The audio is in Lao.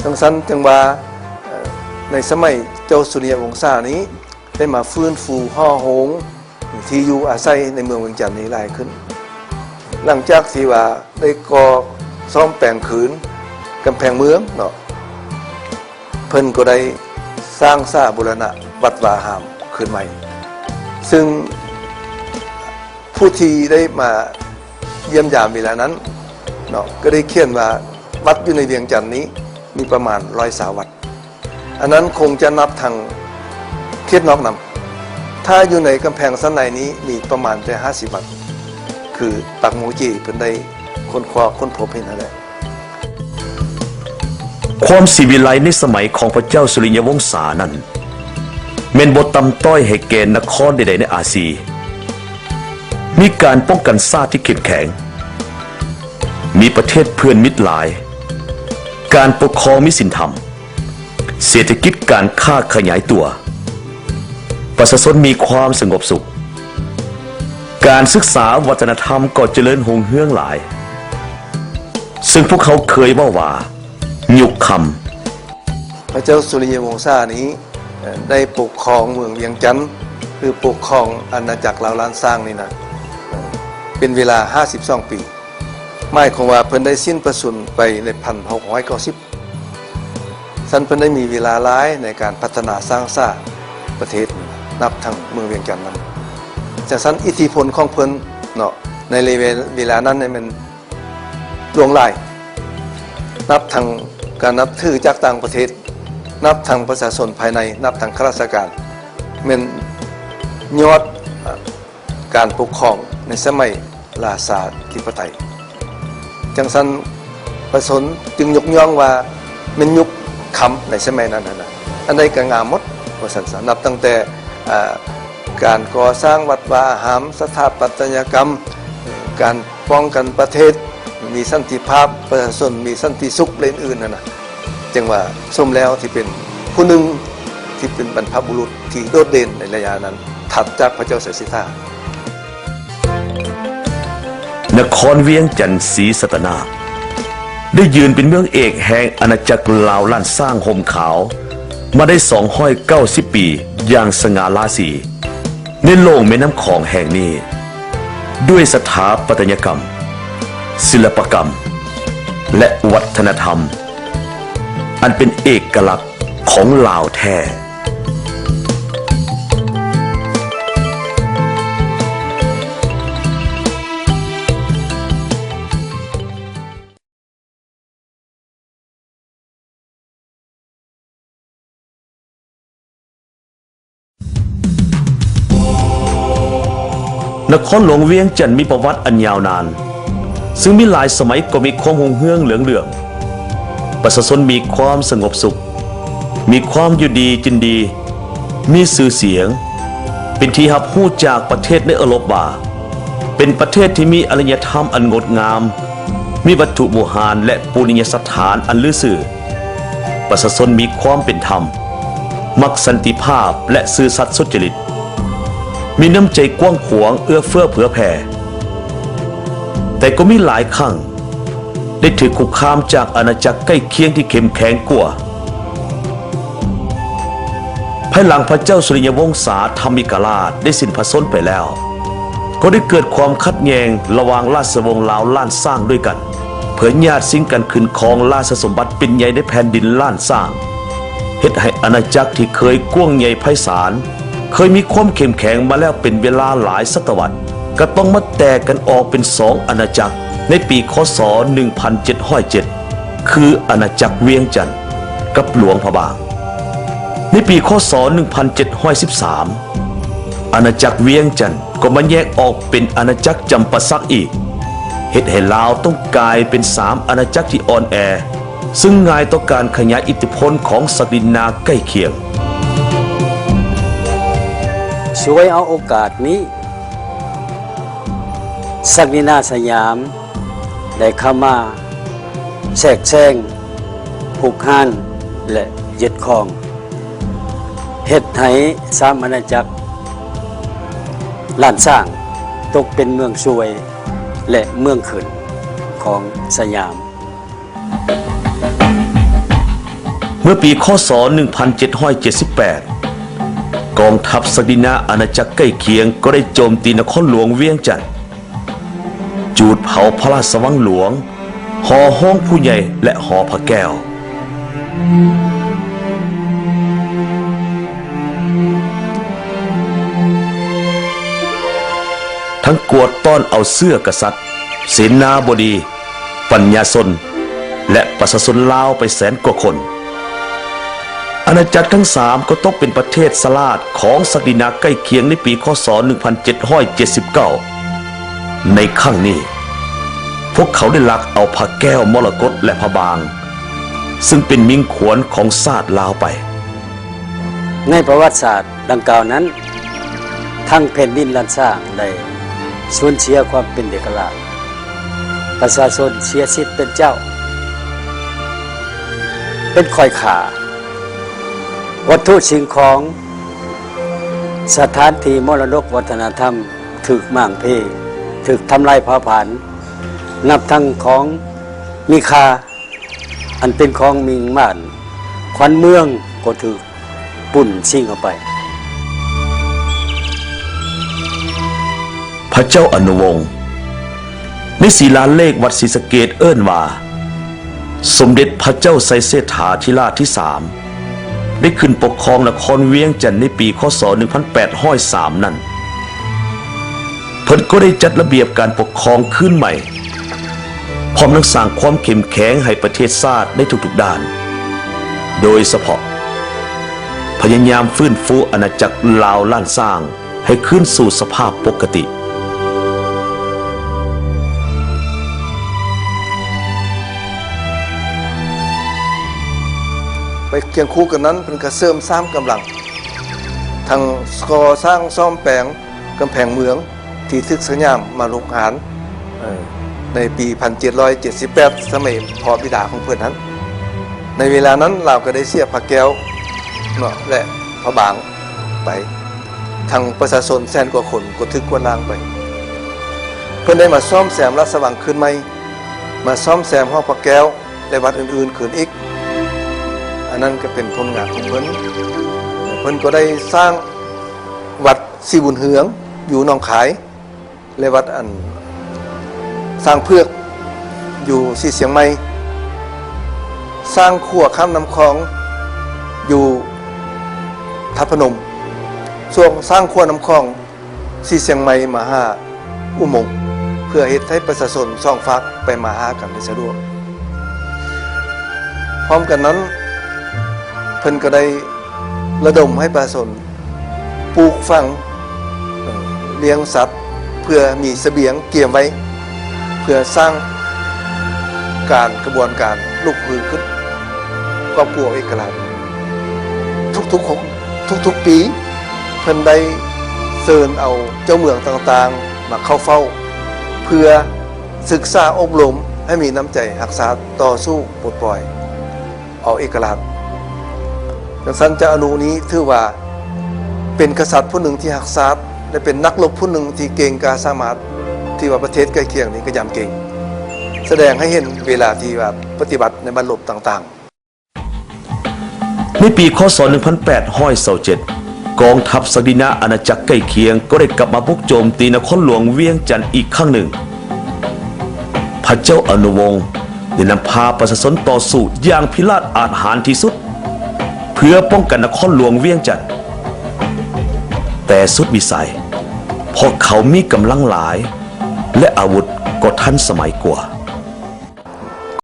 ຈັ່ງຊັ້ນຈຶ່ງວ່າ ເອີ ໃນສະໄໝເຈົ້າສຸລິຍະວົງສານີ້ ໄດ້ມາຟື້ນຟູຫໍໂຮງ ທີ່ຢູ່ອາໄສໃນເມືອງວຽງຈັນນີ້ຫຼາຍຂຶ້ນ. ຫຼັງຈາກທີ່ວ່າໄດ້ກໍ່ສ້ອມແປງຄືນກຳແພງເມືອງເນາະ, ເພິ່ນກໍໄດ້ສ້າງສາບູລະນະວັດວາອາຮາມຄືນໃໝ່, ຊຶ່ງຜູ້ທີ່ໄດ້ມາຢ້ຽມຢາມເວລານັ້ນເນາະ ກໍໄດ້ຂຽນວ່າ ວັດຢູ່ໃນວຽງຈັນນີ້ມີປະມານຮ້ອຍຊາວວັດ. ອັນນັ້ນຄົງຈະນັບທັງເຂດນອກນຳ. ຖ້າຢູ່ໃນກຳແພງຊັ້ນໃນນີ້ມີປະມານແຕ່ຫ້າສິບວັດ ຄືປັກໂມເຈເພິ່ນໄດ້ຄົ້ນຄວ້າຄົ້ນພົບເຫັນຫັ້ນແຫຼະ. ຄວາມສີວິໄລໃນສະໄໝຂອງພະເຈົ້າສຸລິຍະວົງສານັ້ນ ແມ່ນບໍ່ຕ່ຳຕ້ອຍໃຫ້ແກ່ນະຄອນໃດໆໃນອາຊີ. ມີການປ້ອງກັນຊາດທີ່ເຂັ້ມແຂງ, ມີປະເທດເພື່ອນມິດຫຼາຍ, ການປົກຄອງມີສິນທຳ, ເສດຖະກິດການຄ້າຂະຫຍາຍຕົວ, ປະຊາຊົນມີຄວາມສະຫງົບສຸກ, ການສຶກສາວັດທະນະທຳກໍຈະເລີນຮຸ່ງເຮືອງຫຼາຍ, ເຊິ່ງພວກເຮົາເຄີຍເວົ້າວ່າ ຍຸກຄຳ. ພະເຈົ້າສຸລິຍະວົງສານີ້ ເອີ ໄດ້ປົກຄອງເມືອງວຽງຈັນ ຫຼື ປົກຄອງອານາຈັກລາວລ້ານຊ້າງນີ້ນະ ເອີ ເປັນເວລາຫ້າສິບສອງປີ. ໝາຍຄວາມວ່າເພິ່ນໄດ້ສິ້ນພະຊົນໄປໃນພັນຫົກຮ້ອຍເກົ້າສິບ. ຊັ້ນເພິ່ນໄດ້ມີເວລາຫຼາຍໃນການພັດທະນາສ້າງສາປະເທດ ນັບທັງເມືອງວຽງຈັນນຳ. ຈັ່ງຊັ້ນ ອິດທິພົນຂອງເພິ່ນເນາະ ໃນເວ ເວລານັ້ນນີ້ແມ່ນຫຼວງຫຼາຍ, ນັບທັງການນັບຖືຈາກຕ່າງປະເທດ, ນັບທັງປະຊາຊົນພາຍໃນ, ນັບທັງຂ້າລາຊະການ, ແມ່ນຍອດ ເອີ ການປົກຄອງໃນສະໄໝລາຊາທິປະໄຕ. ຈັ່ງຊັ້ນ ປະຊາຊົນຈຶ່ງຍົກຍ້ອງວ່າແມ່ນຍຸກຄຳໃນສະໄໝນັ້ນຫັ້ນນະ, ອັນໃດກໍງາມໝົດວ່າຊັ້ນຊະ. ນັບຕັ້ງແຕ່ ເອີ ການກໍ່ສ້າງວັດວາອາຮາມ, ສະຖາປັດຕະຍະກຳ, ການປ້ອງກັນປະເທດ, ມີສັນຕິພາບ, ປະຊາຊົນມີສັນຕິສຸກ ແລະ ອື່ນໆຫັ້ນນະ. ຈຶ່ງວ່າສົມແລ້ວທີ່ເປັນຜູ້ໜຶ່ງທີ່ເປັນບັນພະບຸລຸດທີ່ໂດດເດັ່ນໃນໄລຍະນັ້ນ, ຖັດຈາກພະເຈົ້າໄຊສິດຖາ. ນະຄອນວຽງຈັນສີສັດຕະນາກ ໄດ້ຢືນເປັນເມືອງເອກແຫ່ງອານາຈັກລາວລ້ານຊ້າງຮົ່ມຂາວມາໄດ້ສອງຮ້ອຍເກົ້າສິບປີຢ່າງສະຫງ່າລາສີ ໃນໂລງແມ່ນ້ຳຂອງແຫ່ງນີ້ ດ້ວຍສະຖາປັດຕະຍະກຳ, ສິລະປະກຳ ແລະ ວັດທະນະທຳ ອັນເປັນເອກະລັກຂອງລາວແທ້. ນະຄອນຫຼວງວຽງຈັນມີປະຫວັດອັນຍາວນານ, ຊຶ່ງມີຫຼາຍສະໄໝກໍມີຄວາມຮຸ່ງເຮືອງເຫຼືອງເຫຼື້ອມ, ປະຊາຊົນມີຄວາມສະຫງົບສຸກ, ມີຄວາມຢູ່ດີກິນດີ, ມີຊື່ສຽງ, ເປັນທີ່ຮັບຮູ້ຈາກປະເທດໃນເອີຣົບວ່າ ເປັນປະເທດທີ່ມີອາລະຍະທຳອັນງົດງາມ, ມີວັດຖຸບູຮານ ແລະ ປູລະນີຍະສະຖານອັນລືຊື່. ປະຊາຊົນມີຄວາມເປັນທຳ, ມັກສັນຕິພາບ ແລະ ຊື່ສັດສຸດຈະລິດ, ມີນ້ຳໃຈກວ້າງຂວາງເອື້ອເຟື້ອເຜື່ອແຜ່. ແຕ່ກໍມີຫຼາຍຄັ້ງ ໄດ້ຖືກຄຸກຄາມຈາກອານາຈັກໃກ້ຄຽງທີ່ເຂັ້ມແຂງກວ່າ. ພາຍຫຼັງພະເຈົ້າສຸລິຍະວົງສາທຳມິກະລາດໄດ້ສິ້ນພະຊົນໄປແລ້ວ, ກໍໄດ້ເກີດຄວາມຂັດແຍ່ງລະຫວ່າງລາຊະວົງລາວລ້ານຊ້າງດ້ວຍກັນ ເພື່ອຍາດຊິງກັນຂຶ້ນຄອງລາຊະສົມບັດເປັນໃຫຍ່ໃນແຜ່ນດິນລ້ານຊ້າງ, ເຮັດໃຫ້ອານາຈັກທີ່ເຄີຍກວ້າງໃຫຍ່ໄພສານ, ເຄີຍມີຄວາມເຂັ້ມແຂງມາແລ້ວເປັນເວລາຫຼາຍສະຕະວັດ, ກໍຕ້ອງມາແຕກກັນອອກເປັນສອງອານາຈັກໃນປີ ຄ.ສ. ໜຶ່ງພັນເຈັດຮ້ອຍເຈັດ ຄືອານາຈັກວຽງຈັນກັບຫຼວງພະບາງ. ໃນປີ ຄ.ສ. ໜຶ່ງພັນເຈັດຮ້ອຍສິບສາມ ອານາຈັກວຽງຈັນກໍມາແຍກອອກເປັນອານາຈັກຈຳປາສັກອີກ, ເຮັດໃຫ້ລາວຕ້ອງກາຍເປັນສາມອານາຈັກທີ່ອ່ອນແອ, ຊຶ່ງງ່າຍຕໍ່ການຂະຫຍາຍອິດທິພົນຂອງສັກດິນາໃກ້ຄຽງ. ສວຍເອົາໂອກາດນີ້, ສັກດິນາສະຫຍາມໄດ້ເຂົ້າມາແຊກແຊງ, ຮຸກຮານ ແລະ ຍຶດຄອງ, ເຮັດໃຫ້ສາມອານາຈັກລ້ານຊ້າງຕົກເປັນເມືອງຊວຍ ແລະ ເມືອງຂຶ້ນຂອງສະຫຍາມ. ເມື່ອປີ ຄ.ສ. ໜຶ່ງພັນເຈັດຮ້ອຍເຈັດສິບແປດ ກອງທັບສັກດິນາອານາຈັກໃກ້ຄຽງກໍໄດ້ໂຈມຕີນະຄອນຫຼວງວຽງຈັນ, ຈູດເຜົາພະລາຊະວັງຫຼວງ, ຫໍໂຮງຜູ້ໃຫຍ່ ແລະ ຫໍພະແກ້ວ. ທັງກວາດຕ້ອນເອົາເຊື້ອກະສັດ, ເສນາບໍດີ, ປັນຍາຊົນ ແລະ ປະຊາຊົນລາວໄປແສນກວ່າຄົນ. ອານາຈັກທັງສາມກໍຕົກເປັນປະເທດສະຫຼາດຂອງສັກດິນາໃກ້ຄຽງໃນປີ ຄ.ສ. ໜຶ່ງພັນເຈັດຮ້ອຍເຈັດສິບເກົ້າ. ໃນຄັ້ງນີ້, ພວກເຂົາໄດ້ລັກເອົາພະແກ້ວມໍລະກົດ ແລະ ພະບາງ, ຊຶ່ງເປັນມິ່ງຂວັນຂອງຊາດລາວໄປ. ໃນປະຫວັດສາດດັ່ງກ່າວນັ້ນ, ທັງແຜ່ນດິນລ້ານຊ້າງໄດ້ສູນເສຍຄວາມເປັນເອກະລາດ, ປະຊາຊົນເສຍສິດເປັນເຈົ້າ, ເປັນຂ້ອຍຂ້າ, ວັດຖຸສິ່ງຂອງ, ສະຖານທີ່ມໍລະດົກວັດທະນະທຳຖືກມ້າງເພ, ຖືກທຳລາຍເຜົາຜານ, ນັບທັງຂອງມີຄ່າ ອັນເປັນຂອງມິ່ງໝ້ານຂວັນເມືອງກໍຖືກປຸ້ນຊິງເອົາໄປ. ພະເຈົ້າອະນຸວົງ ໃນສີລາເລກວັດສີສະເກດເອີ້ນວ່າ ສົມເດັດພະເຈົ້າໄຊເສດຖາທິລາດທີສາມ ໄດ້ຂຶ້ນປົກຄອງນະຄອນວຽງຈັນໃນປີ ຄ.ສ. ໜຶ່ງພັນແປດຮ້ອຍສາມນັ້ນ, ເພິ່ນກໍໄດ້ຈັດລະບຽບການປົກຄອງຄືນໃໝ່, ພ້ອມທັງສ້າງຄວາມເຂັ້ມແຂງໃຫ້ປະເທດຊາດໃນທຸກໆດ້ານ, ໂດຍສະເພາະ ພະຍາຍາມຟື້ນຟູອານາຈັກລາວລ້ານຊ້າງໃຫ້ຄືນສູ່ສະພາບປົກກະຕິ. ໄປຄຽງຄູ່ກັນນັ້ນ, ເພິ່ນກໍເສີມສ້າງກຳລັງ ທັງກໍ່ສ້າງສ້ອມແປງກຳແພງເມືອງທີ່ຖືກສັກຍາມມາລຸກຮານ ເອີ ໃນປີພັນເຈັດຮ້ອຍເຈັດສິບແປດ ສະໄໝພໍ່ບິດາຂອງເພິ່ນຫັ້ນ. ໃນເວລານັ້ນລາວກໍໄດ້ເສຍພະແກ້ວເນາະ ແລະ ພະບາງໄປ, ທັງປະຊາຊົນແສນກວ່າຄົນກໍຖືກກວາດລ້າງໄປ. ເພິ່ນໄດ້ມາສ້ອມແຊມລາຊະວັງຄືນໃໝ່, ມາສ້ອມແຊມຫໍພະແກ້ວ ແລະ ວັດອື່ນໆຄືນອີກ. ອັນນັ້ນກໍເປັນຜົນງານຂອງເພິ່ນ. ເພິ່ນກໍໄດ້ສ້າງວັດສີບຸນເຮືອງຢູ່ໜອງຄາຍ ແລະ ວັດອັນຊ້າງເຜືອກຢູ່ສີຊຽງໃໝ່, ສ້າງຂົວຂ້າມນ້ຳຂອງຢູ່ທາດພະນົມ, ຊ່ວງສ້າງຂົວນ້ຳຂອງ ສີຊຽງໃໝ່ມາຫາອຸມົງ ເພື່ອເຮັດໃຫ້ປະຊາຊົນສອງຟາກໄປມາຫາກັນໄດ້ສະດວກ. ພ້ອມກັນນັ້ນ, ເພິ່ນກໍໄດ້ລະດົມໃຫ້ປະຊາຊົນປູກຝັງ, ລ້ຽງສັດ ເພື່ອມີສະບຽງກຽມໄວ້ ເພື່ອສ້າງການ ກະບວນການລຸກຮືຂຶ້ນ ຄອບຄົວເອກະລາດ. ທຸກໆ ທຸກໆປີ ເພິ່ນໄດ້ເຊີນເອົາເຈົ້າເມືອງຕ່າງໆມາເຂົ້າເຝົ້າ ເພື່ອສຶກສາອົບຮົມໃຫ້ມີນ້ຳໃຈຮັກຊາດ ຕໍ່ສູ້ປົດປ່ອຍເອົາເອກະລາດ. ຈັ່ງຊັ້ນ ເຈົ້າອະນຸນີ້ຖືວ່າເປັນກະສັດຜູ້ໜຶ່ງທີ່ຮັກຊາດ ແລະ ເປັນນັກລົບຜູ້ໜຶ່ງທີ່ເກັ່ງກ້າສາມາດ ທີ່ວ່າປະເທດໃກ້ຄຽງນີ້ກໍຢຳເກັ່ງ, ສະແດງໃຫ້ເຫັນເວລາທີ່ວ່າປະຕິບັດໃນບັ້ນລົບຕ່າງໆ. ໃນປີ ຄ.ສ. ໜຶ່ງພັນແປດຮ້ອຍຊາວເຈັດ ກອງທັບສັກດິນາອານາຈັກໃກ້ຄຽງກໍໄດ້ກັບມາບຸກໂຈມຕີນະຄອນຫຼວງວຽງຈັນອີກຄັ້ງໜຶ່ງ. ພະເຈົ້າອະນຸວົງໄດ້ນຳພາປະຊາຊົນຕໍ່ສູ້ຢ່າງພິລາດອາດຫານທີ່ສຸດ ເພື່ອປ້ອງກັນນະຄອນຫຼວງວຽງຈັນ, ແຕ່ສຸດວິໄສ ເພາະເຂົາມີກຳລັງຫຼາຍ ແລະ ອາວຸດກໍທັນສະໄໝກວ່າ.